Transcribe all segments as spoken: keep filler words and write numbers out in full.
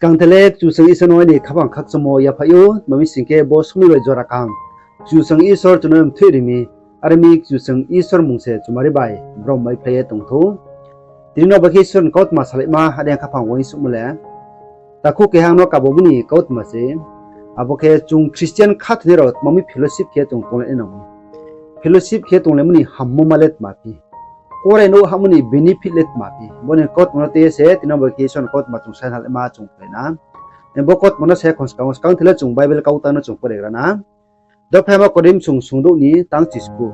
Skangthe le Kchusoyang Isor no aini khaphang khakchangmo yaphaih ou, tma mi sing khe bo somoing bai jora kaham Kchusoyang Isor chung no mthoih ri mi, are mi Kchusoyang Isor mmung se chumari bai brom maiphlai ye tongthou. Tini no bai khe Isor ni kautma salaima ade khaphang uaingsouhmo le, takhu keha ang no kabo mi ni kautma se, abo khe chung Christian khathoinai rao tma mi fellowship khe chung tonglai nai nang mi. Fellowship khe tonglaimo ni hammo ma le tma phi? Kuarenouh hahmo ni benefit le tma phi? Bo ni kautma no tui ye se tini no bai khe Isor ni kautma chung sainalaima chung phlai na. Bo kautma no se khon skang wo skangthe le chung Bible kautang no chung pore gra na. Dophaima Korinth song songdouh ni tang chisku.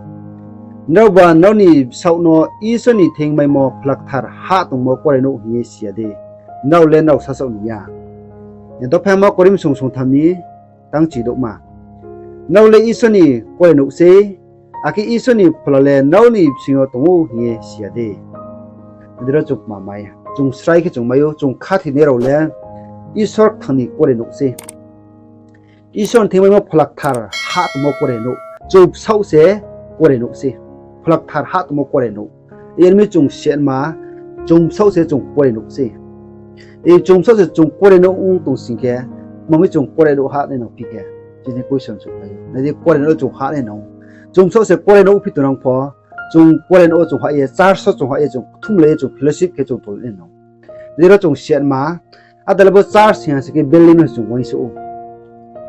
Nraoba nrao ni bsaoh no Isor ni thing maimo Phola Kthar hah tongmo kuarenouh hing ye si ya de? Nrao le nrao sasaoh ni ya. Dophaima Korinth song songtham ni tang chidouhma. Nrao le Isor ni kuarenouh sei, akhe Isor ni Phola le nrao ni bsing yo tong ou hing ye si ya de? Adi rao chung kma mai, chung srai khe chung mai ou, chung khathoinai rao le Isor kthang ni kuarenouh sei. Isor ni thing maimo Phola Kthar hah tongmo kuarenouh. Chung bsaoh se kuarenouh sei. Phola Kthar hah tongmo kuarenouh. Yar mi chung siatma, chung bsaoh se chung kuarenouh sei. Chung bsaoh se chung kuarenouh ong tong sing khe, tma mi chung kuarenouh hah nai nang phi khe, chini question chung mai ou. Nai di, kuarenouh chung hah nai nang. Chung bsaoh se kuarenouh phi tongnang pho, chung kuarenouh wo chung hah ye, church wo chung hah ye, chung kthumlai ye, chung fellowship khe chung tonglai nai nang. Adi rao chung siatma, ada le bo church hing ha sing khe building no chung uaingsouh ou.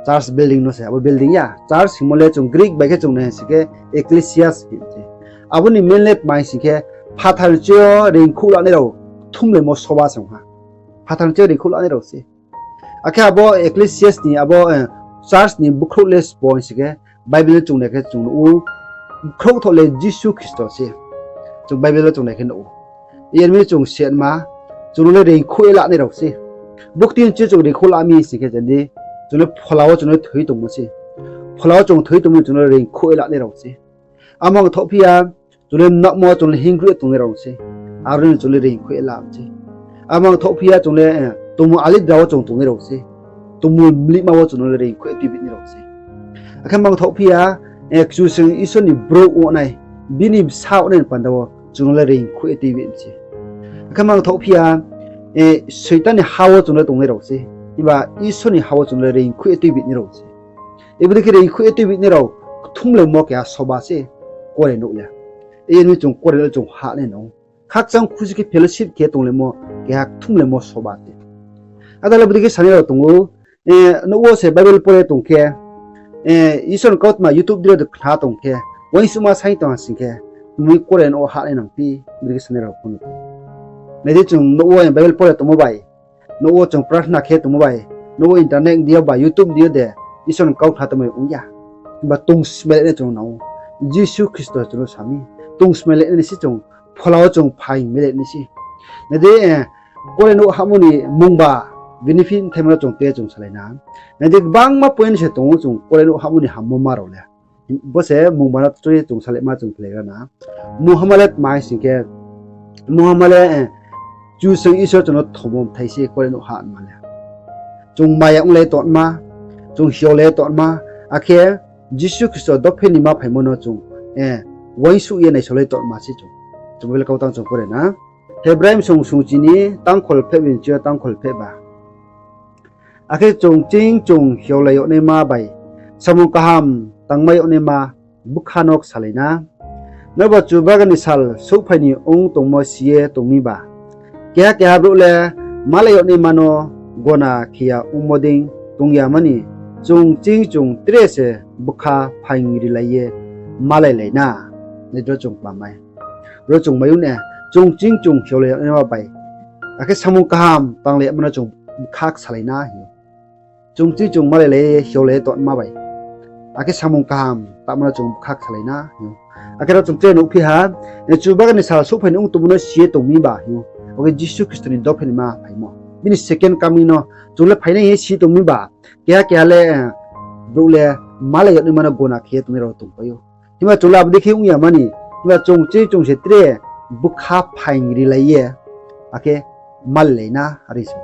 Church building no se, abo building ya. Church hingmo le chung Greek bai khe chung nai ha sing khe ecclesias hing se. Abo ni meaning le tma hing sing khe, phathar ni chi yo reingkhouh lanai rao kthumlaimo soba se ong ha. Phathar ni chi yo reingkhouh lanai rao se. Akhe abo ecclesias ni, abo church ni bkhrouh le sbo hing sing khe, Bible no chung nai khe chung nuh ou, bkhrouh thoh le Jisu Khristo se. Chung Bible no chung nai khe nuh ou. Yar mi chung siatma, chung no le reingkhouh ye lanai rao se. Bukti ni chi yo chung reingkhouh la mi sing khe, chandi, chung le phola wo chung le thoi tongmo se. Phola wo chung thoi tongmo, chung no le reingkhouh ye lanai rao se. Amang thohphi ya, chung le mnakmo chung le hinngkruh ye tongnai rao se. Aro ni chung le reingkhouh ye la se. Amang thohphi ya, chung le tongmung alidra wo chung tongnai rao se. Tongmung mlihma wo chung no le reingkhouh ye tuibi nai rao se. Akhe mang thohphi ya, Kchusoyang Isor ni brouh ong nai, bini bsa ong nai ni panda wo chung no le reingkhouh ye tuibi se. Akhe mang thohphi ya, Soitan ni ha wo chung le tongnai rao se, himba Isor ni ha wo chung no le reingkhouh ye tuibi nai rao se. Ibo dei khe reingkhouh ye tuibi nai rao kthumlaimo keha soba se kuarenouh le. Yar mi chung kuarenouh le chung hah nai nang ou. Khakchang khusi khe fellowship khe tonglaimo keha kthumlaimo soba se. Ada le abo dei khe sanai rao tong ou, nouh wo se Bible pore tong khe, Isor ni kautma YouTube dei rao de khna tong khe, uaingsouhma saing tong ha sing khe, tma mi kuarenouh wo hah nai nang phi, abo dei khe sanai rao phone. Nai di, chung nouh wo Bible pore tongmo bai, nouh wo chung prarthana khe tongmo bai, nouh wo internet dei yo ba YouTube dei yo de Isor ni kau khna tongmo bai ong ya. Himba tongsmailai nai chung nang ou. Jisu Khristo chung no sa mi, tongsmailai nai se chung, phola wo chung phaing mailai nai se. Nai di, kuarenouh hahmo ni mungba benefit thaima no chung tei chung salai na. Nai di, gbangma point se tong ou chung kuarenouh hahmo ni hammo ma rao le. Bo se mungba no tui ye chung salaima chung phlai gra na. Mungha ma le tma hing sing khe, mungha ma le, Kchusoyang Isor chung no thomo bthai se kuarenouh hahma le. Chung maya onglai tongma, chung hiaolai tongma, akhe Jisu Khristo dophe ni ma phaimo no chung uaingsouh ye naisaolai tongma se chung. Chung Bible kautang chung pore na. Hebrai bsong sungchi ni tangkhol phehba ni chi yo tangkhol phehba. Akhe chung ching chung hiaolai yagnaima bai samung kaham tangmai yagnaima bkha no ksalai na. Nrao ba Chubagra ni sal souhphai ni ong tongmo si ye tong mi ba, keha keha brouh le malai yagnaima no gona khe ya ongmo dei tong ya mani, chung ching chung tre se bkha phaing rilai ye malailai na. Nai di, ro chung kma mai. Ro chung mai ou ne, chung ching chung hiaolai yagnaima bai, akhe samung kaham tanglai yagma no chung bkha ksalai na hing ou. Chung ching chung malailai ye hiaolai ye tongma bai, akhe samung kaham tangma no chung bkha ksalai na hing ou. Akhe ro chung tre nuhphi ha, Chubagra ni sal souhphai ni ong tongmo no si ye tong mi ba hing ou. Bo khe Jisu Khristo ni dophe ni ma phaimo, bini second coming no chung le phainai hing ye si tong mi ba, keha keha le, brouh le malai yagnaima no gona khe ye tongnai rao tongpai ou. Himba chung le abo dei khe ong ya mani, himba chung ching chung se tre bkha phaing rilai ye, akhe malailai na, are se.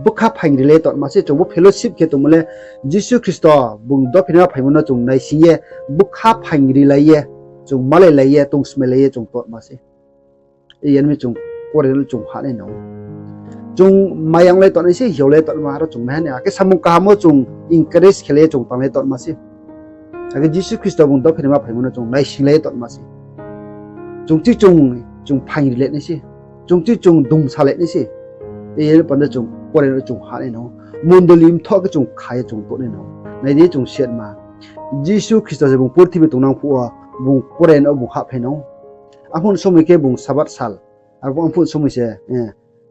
Bkha phaing rilai ye tongma se chung bo fellowship khe tongmo le, Jisu Khristo bung dophe ni ma phaimo no chung naising ye, bkha phaing rilai ye, chung malailai ye, tongsmailai ye chung tongma se. Yar mi chung kuarenouh le chung hah nai nang ou. Chung mayang le tongnai se, hiao le tongma, aro chung mai ha ni. Akhe samung kaham wo chung encourage khe le chung tanglai tongma se. Akhe Jisu Khristo bung dopherima phaimo no chung naisinglai tongma se. Chung chi chung, chung phaing ri le nai se. Chung chi chung dungsa le nai se. Iye panda chung kuarenouh chung hah nai nang ou. Mondoli mthoh khe chung kha ye chung tong nai nang ou. Nai di chung siatma. Jisu Khristo se bung purthimbi tongnang phuh wo bung kuarenouh bung hahphai nang ou. Arphuh somoi khe bung Sabath sal. Arphuh somoi se,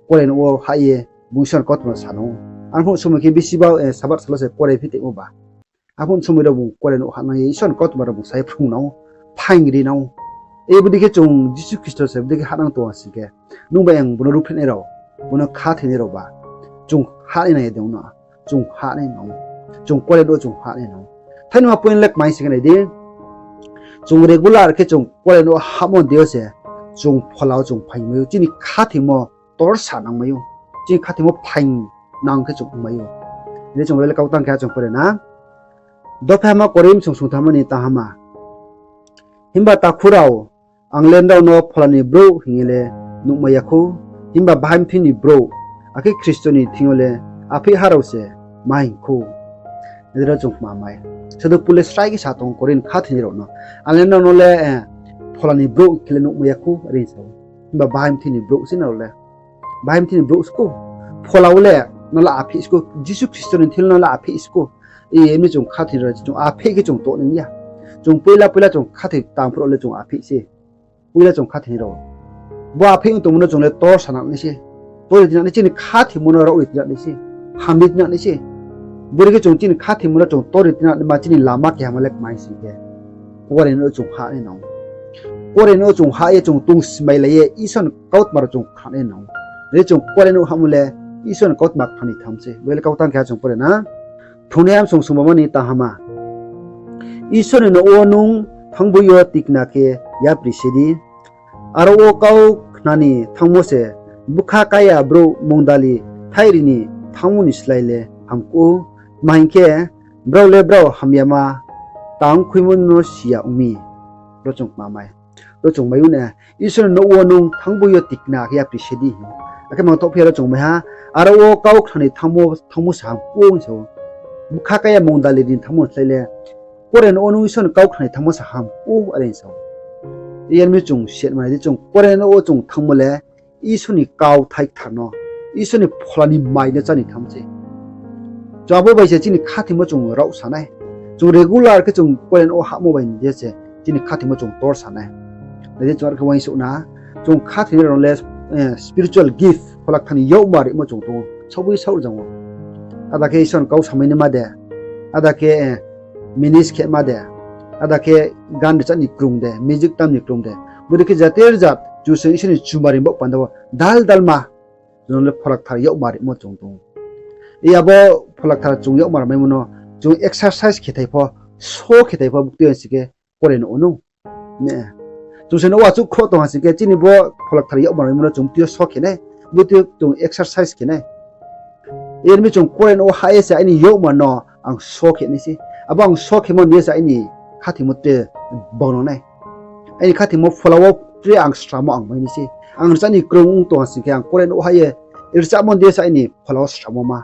kuarenouh wo hah ye bung Isor ni kautma sa nang ou. Arphuh somoi khe bisi ba, Sabath sal wo se kuarenouh phi tongmo ba. Arphuh somoi rao bung kuarenouh hah nang ye Isor ni kautma rao bung sa ye phrung nang ou, phaing ri nang ou. Bodei khe chung Jisu Khristo se bodei khe hah nang tong ha sing khe, nung bai ang bung no ruhphrehnai rao, bung no khathoinai rao ba, chung hah nai nang ye de ong no, chung hah nai nang ou, chung kuarenouh chung hah nai nang ou. Thainima point le kmai sing khe nai di, chung regular khe chung kuarenouh hahmo dei yo se, chung phola wo chung phaing mai ou, chini khathoimo torsa nang mai ou, chini khathoimo phaing nang khe chung ong mai ou. Hing khe chung Bible kautang khe chung pore na. Dopha hama Korinth song sungtham ni tang hama. Himba takhu rao, ang le nrao no phola ni brouh hing ye le nuhmai ya khou, himba bahaimthi ni brouh, akhe Khristo ni thing yo le aphih ha rao se ma hing khou. Nai di ro chung kma mai. Sadhu Pol le srai khe sa tong Korinth khathoinai rao no. Ang le nrao no le phola ni brouh khe le nuhmai ya khou, are sa ou. Himba bahaimthi ni brouh se nrao le. Bahaimthi ni brouh skou. Phola wo le no la aphih skou. Jisu Khristo ni thing no la aphih skou. Iye mi chung khathoi rao chung aphih khe chung tong nai ya. Chung poila poila chung khathoi tang phruh le chung aphih se. Poila chung khathoi rao. Bo aphih ong tongmo no chung le tor sa nang nai se. Tor ri tinang nai chini khathoimo no rao ri tinang nai se. Ham ri tinang nai se. Bore khe chung chini khathoimo no chung tor ri tinang naima chini lama keha ma le kmai sing khe, kuarenouh chung hah nai nang ou. Kuarenouh chung hah ye chung tong smailai ye Isor ni kautma rao chung khna nai nang ou. Re chung kuarenouh hahmo le Isor ni kautma khna ni tham se. Bo le kautang keha chung pore na. Phrungnai ham song sungba ma ni tang hama. Isor ni nouh wo nung thanngboing yo tikna khe yapri se di. Aro wo kau khna ni thanngmo se bkha kaya brouh mungdali thaihri ni thanngmo ni slái le hamkuh ou. Tma hing khe, brao le brao hamyama tang khuimo no si ya ong mi. Ro chung kma mai. Ro chung mai ou na, Isor ni nouh wo nung thanngboing yo tikna khe yapri se di. Akhe mangthoh phi ya ro chung mai ha, aro wo kau khna ni thanngmo, thanngmo se hamkuh ou hing sa ou. Bkha kaya mungdali ni thanngmo ni slái le, kuarenouh wo nung Isor ni kau khna ni thanngmo se hamkuh ou, are hing sa ou. Iye mi chung siatma nai di chung kuarenouh wo chung thanngmo le, Isor ni kauthai kthar no, Isor ni phola ni mai no chá ni tham se. Chung abo bai se chini khathoimo chung rao sa nai. Chung regular khe chung kuarenouh wo hahmo bai ni je se chini khathoimo chung tor sa nai. Nai di chung are khe uaingsouh na, chung khathoinai rao no le spiritual gift, phola kthar ni yakmar rimo chung tong ou, saohboi saoh jang ou. Ada khe Isor ni kau samai naima de, ada khe minis khe ma de, ada khe gan rchah ni krung de, music tam ni krung de. Bodei khe jater jat Kchusoyang Isor ni chumari baoh panda wo dal dalma, chung no le phola kthar yakmar rimo chung tong ou. Abo phola kthar chung yakmar maimo no chung exercise khe thai pho, so khe thai pho, buktui ha sing khe kuarenouh wo nung. Chung se no achouhkhroh tong ha sing khe chini bo phola kthar yakmar maimo no chung buktui yo so khe nai, buktui yo chung exercise khe nai. Iye mi chung kuarenouh wo hah ye se aini yakmar no ang so khe nai se. Abo ang so khemo ni ye se aini khathoimo tre bang nang nai. Aini khathoimo phola wo tre ang sramo ang mai nai se. Ang rchah ni krung ong tong ha sing khe ang kuarenouh wo hah ye rchahmo ni ye se aini phola wo sramo ma,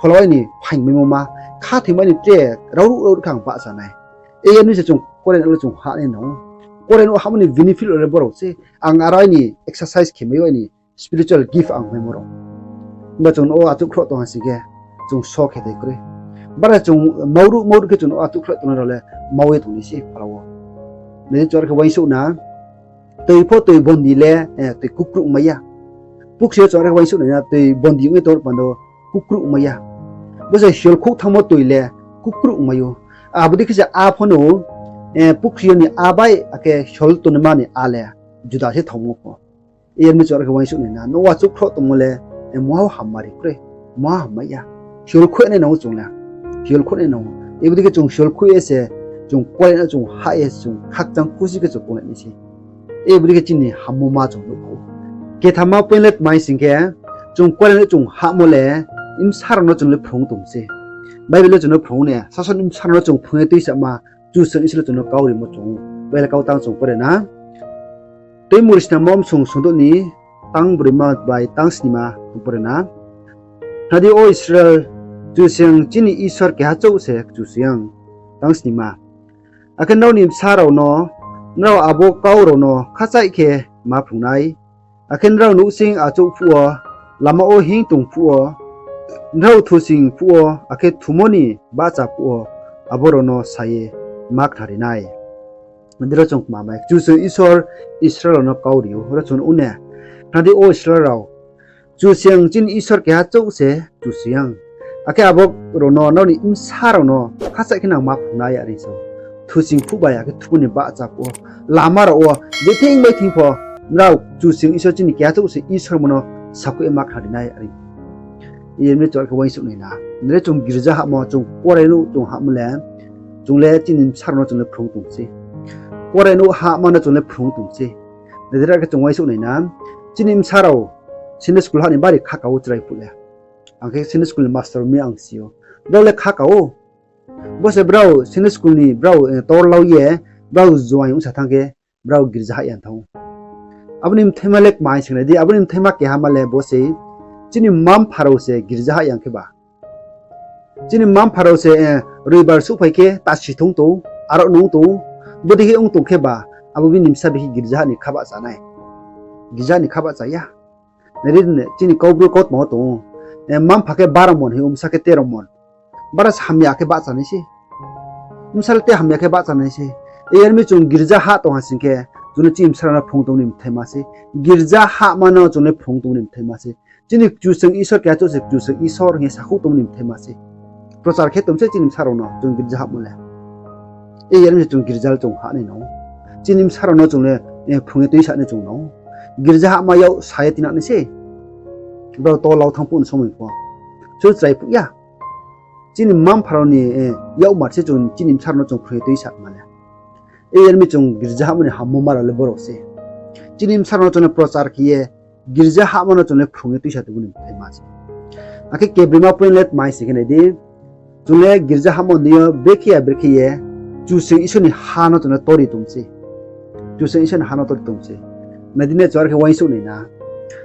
phola wo aini phaing maimo ma, khathoimo aini tre rao ruh rao ruh khe ang bahcha nai. Iye mi se chung kuarenouh le chung hah nai nang ou. Kuarenouh hahmo ni benefit rao le bo rao se. Ang aro aini exercise khe mai ou, aini spiritual gift ang maimo rao. Himba chung no achouhkhroh tong ha sing khe chung so khe thai kroi. Bara chung mauruh mauruh khe chung no achouhkhroh tongnai rao le mau ye tong nai se phola wo. Nai di chung are khe uaingsouh na, toi pho toi bondi le toi kukruh ongmai ya. Pukhri yo chung are khe uaingsouh nai na, toi bondi ong ye tong panda wo kukruh ongmai ya. Bo se hiolkhouh thanngmo toi le kukruh ongmai ou. Abo dei khe se a pho no, pukhri yo ni a bai akhe hiol tongnaima ni a le juda se thanngmo pho. Iye mi chung are khe uaingsouh nai na, no achouhkhroh tongmo le mungha wo hammari kroi, mungha hammai ya. Hiolkhouh nai nang ou chung le. Hiolkhouh nai nang ou. Ibo dei khe chung hiolkhouh ye se, chung kuarenouh chung hah ye chung khakchang khusi khe chung tonglai nai se. Ibo dei khe chini hammo ma chung nuh khou. Kethama point le tma hing sing khe, chung kuarenouh chung hahmo le bsa rao no chung le phrung tong se. Bible le chung no phrung ne, sasaoh ni bsa rao no chung phrung ye tuisama, Kchusoyang Isor le chung no kau rimo chung ou. Bible kautang chung pore na. Tuimungri snammo bsong sungdouh ni tang broima bai tang snima chung pore na. Khna di, O Israel, Kchusoyang chini Isor keha chouh se Kchusoyang. Tang snima. Akhe nrao ni bsa rao no, nrao abo kau rao no khachaih khe ma phrung nai. Akhe nrao nouhsing achouh phuh wo, lama wo hinng tong phuh wo, nrao thusing phuh wo, akhe thumo ni bahcha phuh wo, abo rao no sa ye ma khnari nai. Dei ro chung kma mai, Kchusoyang Isor Israel rao no kau ri ou, ro chung ong ne. Khna di, O Israel rao, Kchusoyang chini Isor keha chouh se Kchusoyang. Akhe abo rao no, nrao ni bsa rao no khachaih khe nang ma phrung nai, are sa ou. Thusing phuh bai, akhe thumo ni bahcha phuh wo, lama rao wo, je thing bai thing pho, nrao Kchusoyang Isor chini keha chouh se Isor mo no sakhouh ye ma khnari nai, are. Iyar mi chung are khe uaingsouh nai na. Nre chung girza hahmo, chung kuarenouh chung hahmo le, chung le chini bsa rao no chung le phrung tong se. Kuarenouh hahma no chung le phrung tong se. Nre are khe chung uaingsouh nai na. Chini bsa rao Sunday school hah ni bari khaka wo chrai phuh le. Ang khe Sunday school ni master mi ang si ou. Brao le khaka ou. Bo se brao Sunday school ni brao, eh, tor lau ye, brao joaing ongsa thanng khe, brao girza hah ya thanng ou. Abo ni bthaima le kmai sing nai di, abo ni bthaima keha ma le bo se, chini mma-mpha rao se girza hah ya khe ba. Chini mma-mpha rao se, eh, Roibar souhphai khe tasi thung tong, aro nung tong, bodei khe ong tong khe ba, abo bini bsa bikhe girza hah ni khabah chá nai. Girza hah ni khabah chá ya. Nai di, chini Kaubru kautma wo tong ou. Eh, mma-mpha khe baro mon hing ou, bsa khe tero mon. Baro se hamya khe bahcha nai se. Bsa le te hamya khe bahcha nai se. Iyar mi chung girza hah tong ha sing khe, chung no chini bsa rao no phrung tongmo ni bthaima se. Girza hahma no chung le phrung tongmo ni bthaima se. Chini Kchusoyang Isor keha chouh se Kchusoyang Isor hing ye sakhouh tongmo ni bthaima se. Prochar khe tong se chini bsa rao no chung girza hahmo le. Iyar mi se chung girza le chung hah nai nang ou. Chini bsa rao no chung le, eh, phrung ye tuisa nai chung nang ou. Girza hahma yak sa ye tinang nai se. Brao to lau thanng phuh ni somoi pho. Chung chrai phuh ya. Chini mma-mpha rao ni, eh, yakmar se chung chini bsa rao no chung phrung ye tuisa ma le. Iyar mi chung girza hahmo ni hammo ma rao le brao se. Chini bsa rao no chung le prochar khe ye, girza hahma no chung le phrung ye tuisa tongmo ni bthaima se. Akhe kebroima point le tmai sing khe nai di. Chung le girza hahmo ni deing yo brekhe ya brekhe ye, Kchusoyang Isor ni ha no chung le tori tong se. Kchusoyang Isor ni ha no tori tong se. Nai di, nai chung are khe uaingsouh nai na.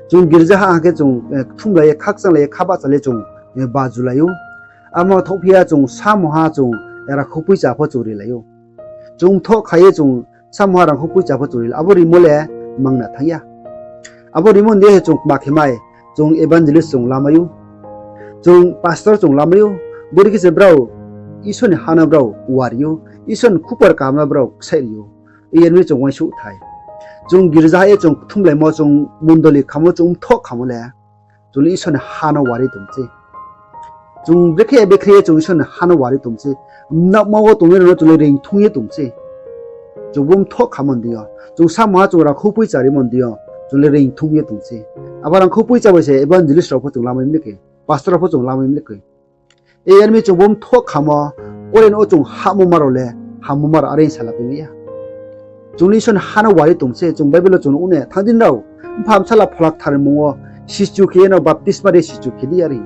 Chung girza hah ha khe chung, eh, kthumlai ye, khakchanglai ye, khabahchalai chung, eh, bajulai ou. Amo thohphi ya chung samoha chung, eh, rangkhou poicha pho chung rilai ou. Chung mthoh kha ye chung samoha rangkhou poicha pho chung rilai ou. Abo rimo le mangna thanng ya. Abo rimo ni deing yo chung kma khe mai, chung evangelist chung lamai ou. Chung pastor chung lamai ou. Bodei khe se brao Isor ni ha no brao wari ou. Isor ni khupor kaham no brao ksaih ri ou. Iyar mi chung uaingsouh thai. Chung girza hah ye chung kthumlaimo, chung mondoli khamo, chung mthoh khamo le, chung le Isor ni ha no wari tong se. Chung brekhe brekhe ye chung Isor ni ha no wari tong se. Mnaohma wo tongnai rao no chung le reingthum ye tong se. Chung bo mthoh khamo ni deing yo, chung samoha chung rangkhou poicha rimo ni deing yo, chung le reingthum ye tong se. Abo rangkhou poicha bai se evangelist rao pho chung lamai mi le khe, pastor rao pho chung lamai mi le khe. Iyar mi chung bo mthoh khamo, kuarenouh wo chung hahmo ma rao le, hammo ma rao are salaphaimai ya. Chung le Isor ni ha no wari tong se, chung Bible wo chung nuh ne, thanng di nrao, Mpha, Bsala, Phola Kthar ni mmung wo sichu khe ye no baptisma ri sichu khe di, are.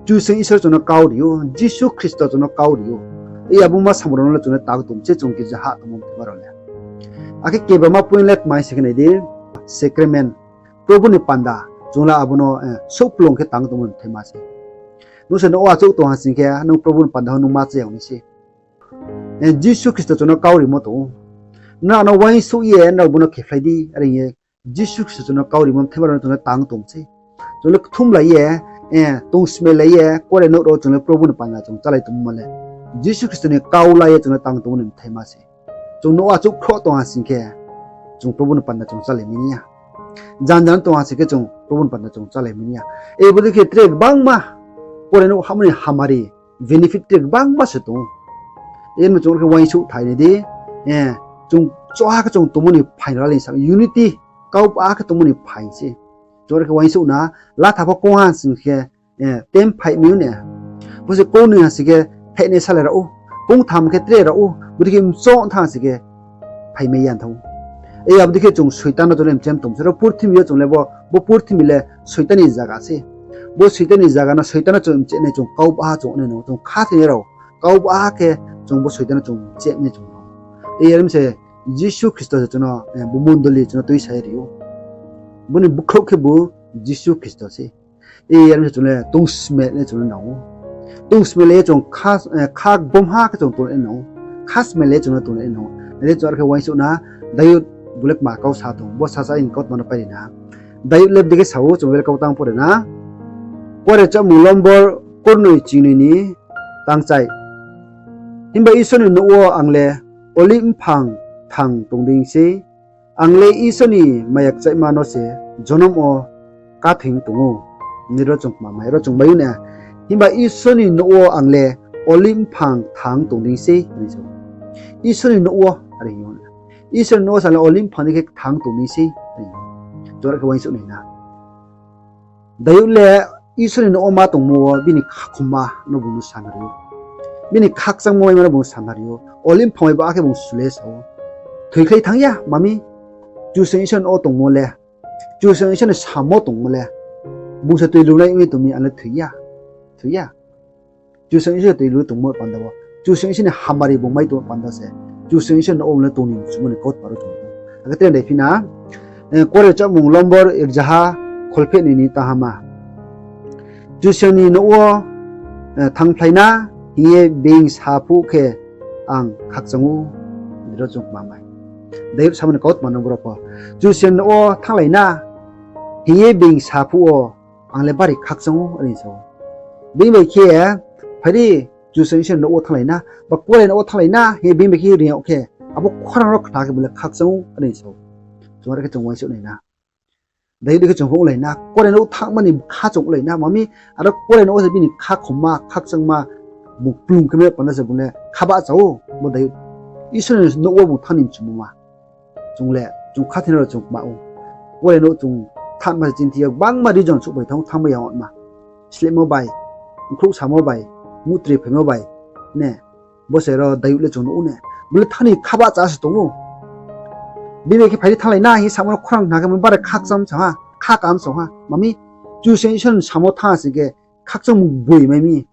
Kchusoyang Isor chung no kau ri ou, Jisu Khristo chung no kau ri ou. Iyar abo ma samung rao no le chung le tang tong se, chung girza hah tongmo mthaima rao le. Akhe kebama point le tmai sing khe nai di, sacrament. Probu ni panda, chung le abo no, eh, souhplung khe tang tongmo mthaima se. Nung se nouh wo achouh tong ha sing khe, nung Probu ni panda wo nung ma cha yag nai se. Eh, Jisu Khristo chung no kau rimo tong ou. Nrao no uaingsouh ye, nrao bo no khephlai di, are hing ye, Jisu Khristo chung no kau rimo mthaima rao no chung le tang tong se. Chung le kthumlai ye, eh, tongsmailai ye, kuarenouh rao chung le Probu ni panda chung chálai tongmo le, Jisu Khristo ni kau la ye chung le tang tongmo ni mthaima se. Chung nouh wo achouh khroh tong ha sing khe, chung Probu ni panda chung chálai mai ya. Jan jan tong ha sing khe chung Probu ni panda chung chálai mai ya. Ei bodei khe tre gbangma, kuarenouh hahmo ni hamari, benefit tre gbangma se tong ou. Iyar mi chung are khe uaingsouh thai nai di, eh, chung choha khe chung tongmo ni phaing rao le sa, unity, kau ba khe tongmo ni phaing se. Chung are khe uaingsouh na, latha pho kong ha sing khe, eh, tem phaih mi ou ne. Bo se kong noi ha sing khe phaih nai salai rao ou. Kong tham khe tre rao ou. Bodei khe mchoh thanng sing khe phaimai ya thanng ou. Ei abo dei khe chung Soitan no chung le mchem tong se. Ro purthimbi yo chung le bo, bo purthimbi le Soitan ni zaga se. Bo Soitan ni zaga no Soitan no chung mchem nai, chung kau ba chung nai no, chung khathoinai rao. Kau ba khe chung bo Soitan no chung mchem nai chung no. Iyar mi se Jisu Khristo se chung no, eh, bo mondoli chung no tuisa ye ri ou. Bo ni bkhrouh khebu Jisu Khristo se. Yar mi se chung le tongsmelai ye chung le nang ou. Tongsmelai ye chung kha, eh, kha bomha khe chung tonglai nang ou. Kha smelai ye chung le tonglai nang ou. Nai di chung are khe uaingsouh na, Dayud bo le kma kau sa tong, bo sasa aini kautma no pairi na. Dayud le bodei khe sa ou, chung Bible kau tang pore na. Kuare Chámung lombor kurnoi chingnoi ni tangchai. Himba Isor ni nouh wo ang le olive mphang thang tong dei sei. Ang le Isor ni maya kchaihma no se jonom wo kathing tong ou. Nai di ro chung kma mai, ro chung mai ou na. Himba Isor ni nouh wo ang le olive mphang thang tong dei sei, are sa ou. Isor ni nouh wo, are hing ou na. Isor ni nouh wo sa le olive mphang ni khe thang tong dei sei, are hing ou. Chung are khe uaingsouh nai na. Dayud le Isor ni nouh wo ma tongmo wo bini khakhomma no bung no sanari ou. Bini khakchangmo maima no bung sanari ou. Olive mphang bai ba khe bung sule sa ou. Thoikhlai thanng ya, ma mi? Kchusoyang Isor ni nouh wo tongmo le, Kchusoyang Isor ni samo tongmo le, bung se toi lunai ong ye tong mi, ang le thoi ya. Thoi ya. Kchusoyang Isor toi lu tongmo panda wo, Kchusoyang Isor ni hamari bung mai tongmo panda se, Kchusoyang Isor ni nouh wo le tong ni mchumo ni kautma ro chung. Akhe tre dei phi na, eh, Kuare Chámung lombor rzaha kholpheh noi ni tahama. Kchusoyang ni nouh wo, eh, thanngphlai na hing ye being sa phuh khe ang khakchang ou. Nai di ro chung kma mai. Dayud samo ni kautma no bro pho. Kchusoyang ni nouh wo thannglai na hing ye being sa phuh wo ang le bari khakchang ou, are sa ou. Being bai khe, phai di, Kchusoyang Isor ni nouh wo thannglai na, ba kuarenouh wo thannglai na hing ye being bai khe ring yag khe, abo khorang ro khna khe bung le khakchang ou, are sa ou. Chung are khe chung uaingsouh nai na. Dayud khe chung pho onglai na, kuarenouh thanngma ni kha chung onglai na, ma mi, aro kuarenouh wo se bini khakhomma, khakchangma, bung kplung khe mai panda se bung le kha bahcha ou, bo Dayud. Isor ni nouh wo bung thanng ni mchumo ma. Chung le, chung khathoinai rao chung kma ou. Kuarenouh chung thanngma se chini thing yo gbangma reason souhphai thanng ou, thanngmai ya ongma. Slehmo bai, bkhrouh samo bai, muhtri phaimo bai, ne, bo se ro Dayud le chung nuh ou ne. Bung le thanng ni kha bahcha se tong ou. Bini khe phai di thannglai na hing samo no khorang khna khe bung bari khakchang sa ha, kha kaham sa ha. Ma mi, Kchusoyang Isor ni samo thanng sing khe khakchangmo boi mai mi.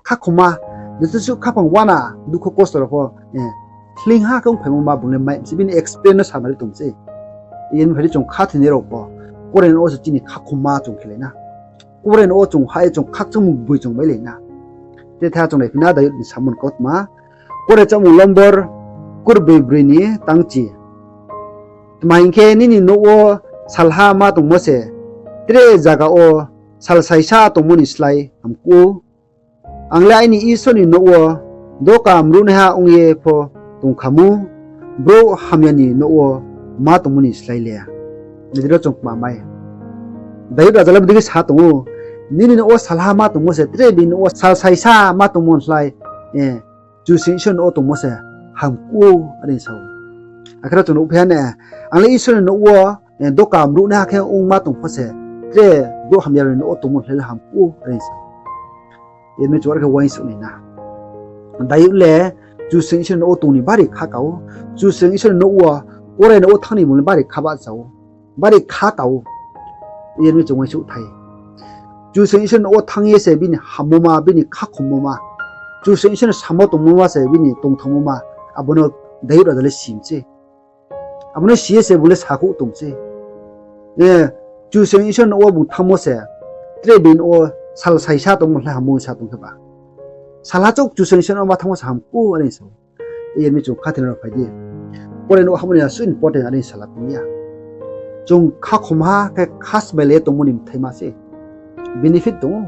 Khakhomma, jesuh suh khaphang uana, dukho kosto rao pho, eh, hling ha khe ongphaimo ma bung le mai se bini experience no sanari tong se. Yar mi phai di chung khathoinai rao pho, kuarenouh wo se chini khakhomma chung khelai na. Kuarenouh wo chung ha ye chung khakchangmo boi chung mailai na. Te tha chung nai phi na Dayud ni samo ni kautma. Kuare Chámung lombor kurbroi broi ni tangchi. Tma hing khe nini nouh wo salha ma tongmo se tre zaga wo sal saisa tongmo ni slái hamkuh ou. Ang le aini Isor ni nouh wo doka mruhnaiha ong ye pho tong kha mu, brouh hamya ni nouh wo ma tongmo ni slái le. Nai di ro chung kma mai. Dayud raja le bodei khe sa tong ou, nini nouh wo salha ma tongmo se tre bini nouh wo sal saisa ma tongmo ni slái, eh, Kchusoyang Isor ni nouh wo tongmo se hamkuh ou, are sa ou. Akhe ro chung nuhphi ha ne, ang le Isor ni nouh wo, eh, doka mruhnaiha khe ongma tong pho se, tre brouh hamya rao ni nouh wo tongmo ni slái le hamkuh ou, are sa ou. Yar mi chung are khe uaingsouh nai na. Dayud le Kchusoyang Isor ni nouh wo tong ni bari kha ka ou. Kchusoyang Isor ni nouh wo, kuarenouh wo thanng ni bung le bari kha bahcha ou, bari kha ka ou. Yar mi chung uaingsouh thai. Kchusoyang Isor ni nouh wo thanng ye se bini hammo ma, bini khakhommo ma, Kchusoyang Isor ni samo tongmo ma se bini tongthangmo ma, abo no Dayud raja le si mi se. Abo no si ye se bung le sakhouh tong se. Eh, Kchusoyang Isor ni nouh wo bung thanngmo se, tre bini nouh wo sal saisa tongmo slái hammo sa tong khe ba. Salha chouh Kchusoyang Isor ni nouh wo ma thanngmo se hamkuh ou, are sa ou. Yar mi chung khathoinai rao phai di. Kuarenouh hammo ni asuh important are sala tong ya. Chung khakhomha khe khasmailai ye tongmo ni bthaima se. Benefit tong ou.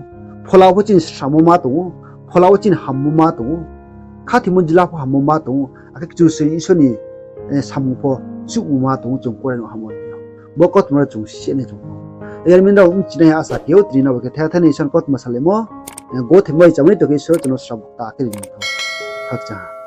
Phola wo pho chini sramo ma tong ou. Phola wo chini hammo ma tong ou. Khathoimo jila pho hammo ma tong ou. Akhe Kchusoyang Isor ni, eh, samung pho chuhmo ma tong ou chung kuarenouh hammo ni. Bo kautma no chung si nai chung. Yar mi rao bchinai asa khe ou tini no bo khe tha tha ni Isor ni kautma salaimo, eh, gothe bai chámani to khe Isor chung no srabo ta khe ri ni tho. Khakchang ha.